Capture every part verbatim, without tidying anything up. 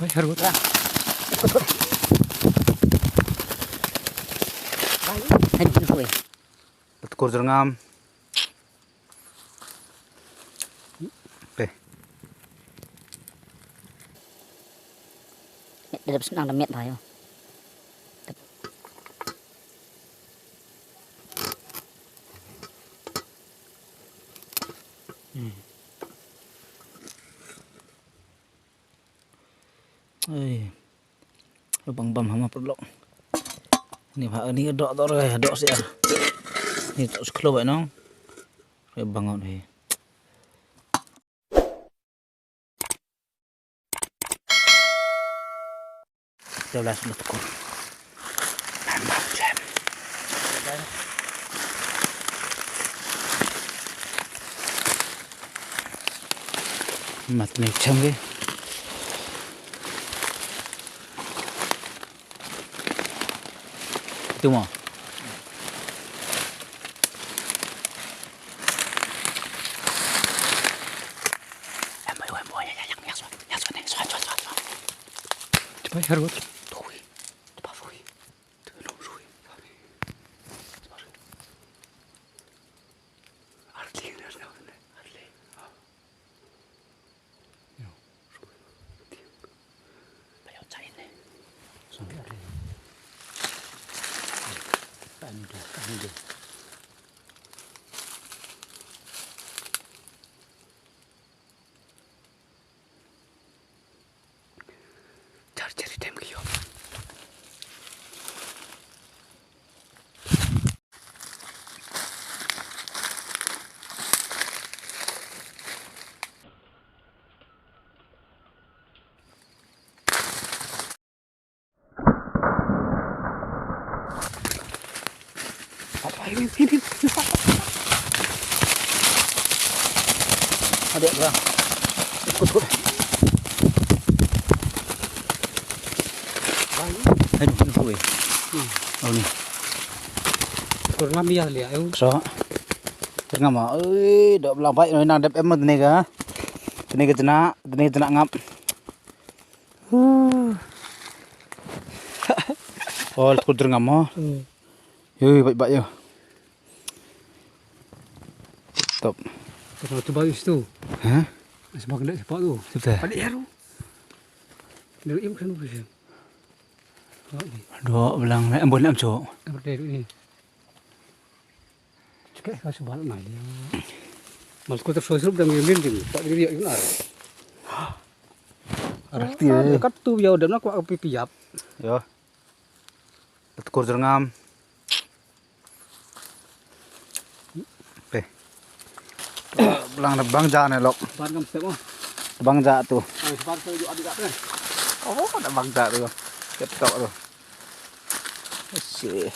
Hai, harut. Hai, harut. Tkur Jyrngam. Pe. Dep snang da miat bha yo. Hmm. Ai. Bang bam hama perlok. Ni bha ni dok dok re dok sia. Ni tok sklo ba nong. Re bang on he. Jauh lah sebut kur. Bam bam jam. Mat ni cham ke. Itu mo. Em, em, em, em, em, em, em, em, em, em, em. Cepat, harut. Tui. Cepat, tui. Char char i dem ki yo. Ada bra. Ikut, ikut. Aduh, aduh, weh. Hmm. Oh, ni. Kurang ambil ya, ya. So. Kurang ama. Oi, dok belang baik, nang dep em tene ka. Tene ka jenak, tene ka jenak ngap. Huh. Oh, Tkur Jyrngam mo. Hmm. Yoi, baik-baik yo. Top. Kena tu baik situ. Hah? Sebab kena sepak tu. Siapa? Balik ya tu. Dia im kan tu. Dok belang, eh, ambil nak masuk. Apa dia ni? Cakap kau sebab nak dia. Mas kau tersuruh dang yang dia. Tak dia yang ar. Arah dia. Kat tu ya udah nak kuat pipi yap. Ya. Tkur Jyrngam. Pe. Belang da bang ja ne lok. Ban kam step mo. Bang ja tu. Ai, ban tu ju adi kat ne. Oh, da bang ja tu. Ket tok tu. Ese.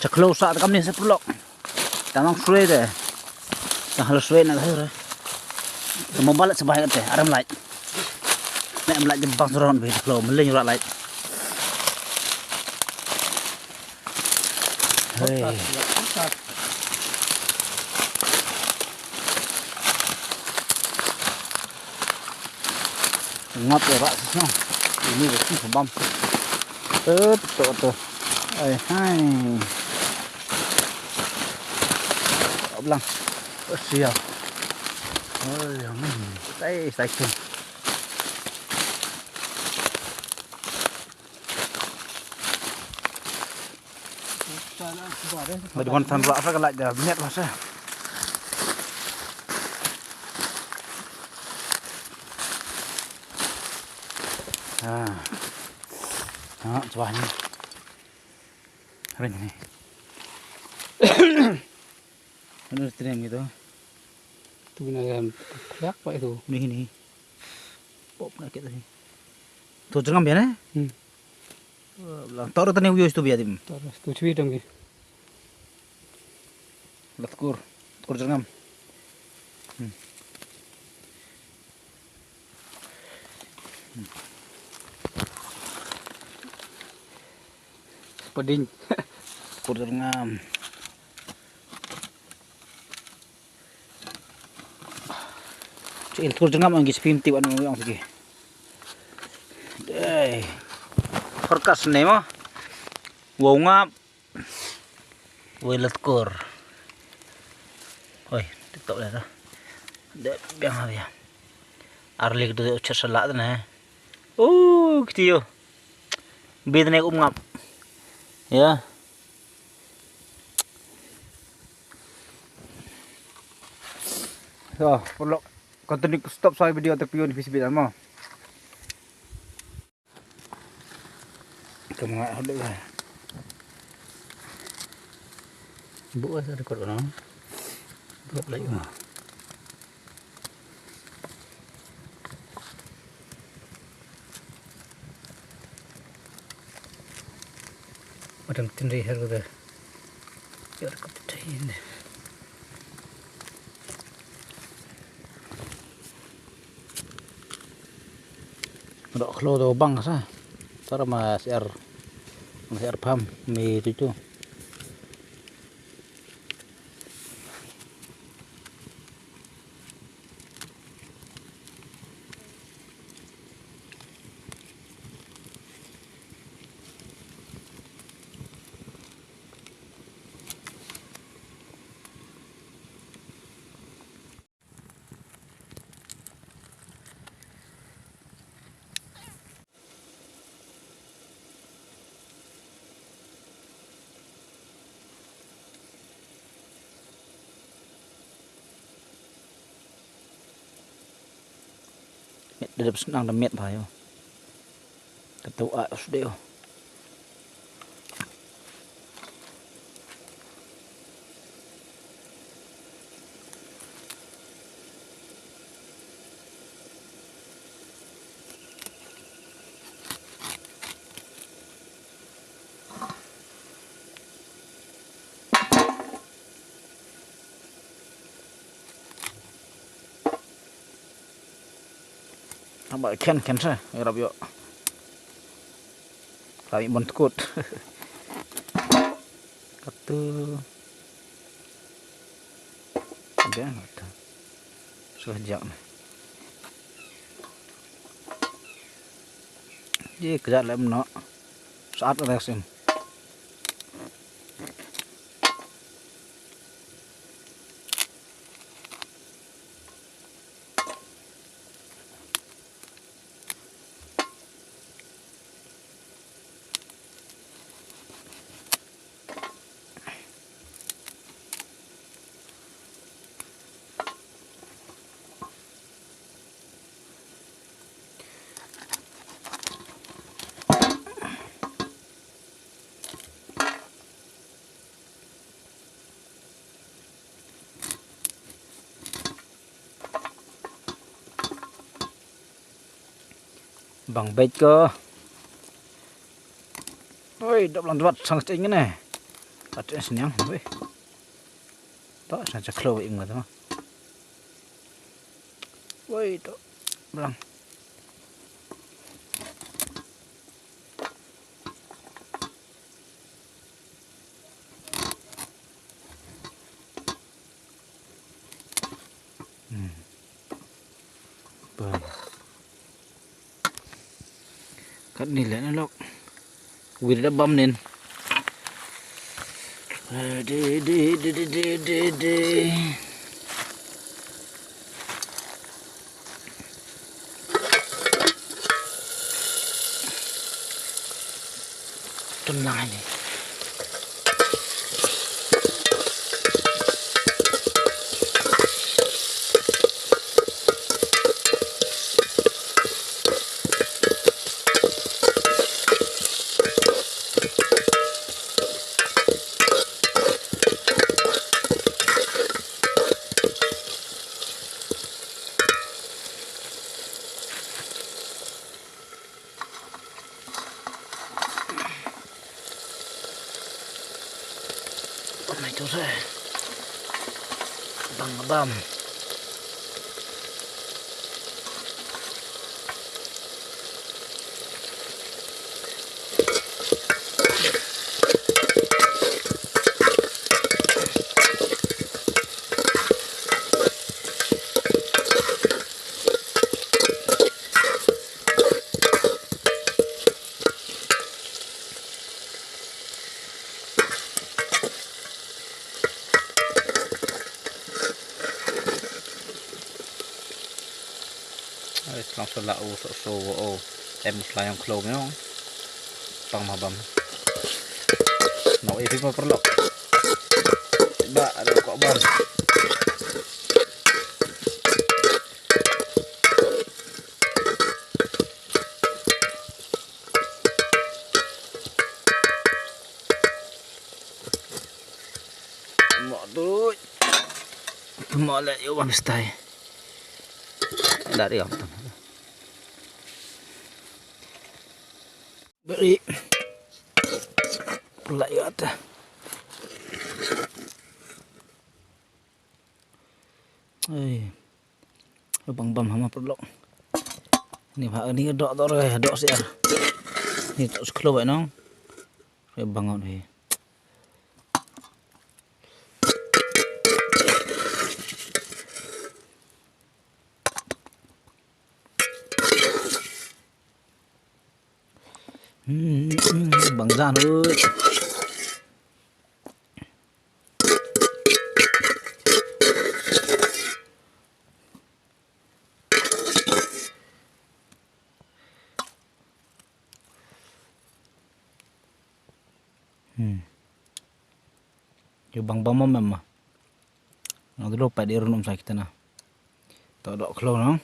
Chaklo sa kam ni se pulok. Tang nong swe de. Tang halo swe na hero. Mo balat sa bahay te, aram light. Ne am light jebang suron be lo, meleng ura light. Hey. Ngap ya, Pak, sisno. Ini besi sebam. Eh, betul tu. Ai, hai. Belang. Oh, siap. Oh, yang ni. Sai, sai kin. Ba di mon san ra sa ka lait da miat ba sa. Ha. Ha, chwa ni. Ren ni. Ano stream gitu. Tu na yan. Yak pa itu. Ni ni. Pop na kita ni. Tu Jyrngam ya na? Hmm. Lang tor tani uyo stu biadim. Tor stu chui dong ki. Latkur, Tkur Jyrngam. Hmm. Hmm. Pading. Tkur Jyrngam. Chi el tkur jingam ang ki spim ti wan ong ki. Dei. Forecast ne mo. Wow ngap. Wei la tkur. Hoi, TikTok le to. De biang ha ya. Arli kdu chat sala ne. Oh, kiti yo. Bit ne um ngap. Ya. So, paralok, continue stop sa video te pion phi sibit mo. Kam nga hode ba. Bu sa record no. Bu lai ma. Madam tin ri her ko de. Yor ko te in. Dok khlo do bang sa. Tara ma siar. Ma siar pham mi tu tu. Miet, da dep snang da miet bha yo. Katu a sdeo. Haba khen khen sa, i rap yo. Rap i bon tkut. Katu. Dia katu. So jak na. Ye kjat lem no. Saat ada sin. Bang beit ko. Oi, dap lang dwat sang sting ne. Kat sniang, oi. To, sang chaklo ing ma to. Oi, to. Blang. Hmm. Bam. Kat ni le na lok. Wir da bam nin. Di, di, di. Tun lang ni. Bam ai tu se. Bam, bam. Ai, slang sala u, so, so, o. Em sla yong khloo yong. Pang ma bam. No, e phi ma paralok. Ba, ada ko bam. Mo tu. Mo le yo bam stai. Dari om. Beri. Pula ya ta. Ai. Bang bam hama paralok. Ni bha ni dok dok re dok siar. Ni tok sklo ba nong. Re bangon he. Hmm, hmm, bang jan oi. Hmm. Yo bang bam mo mem ma. Nga dulu pa di runum sa kita na. To dok khloo no.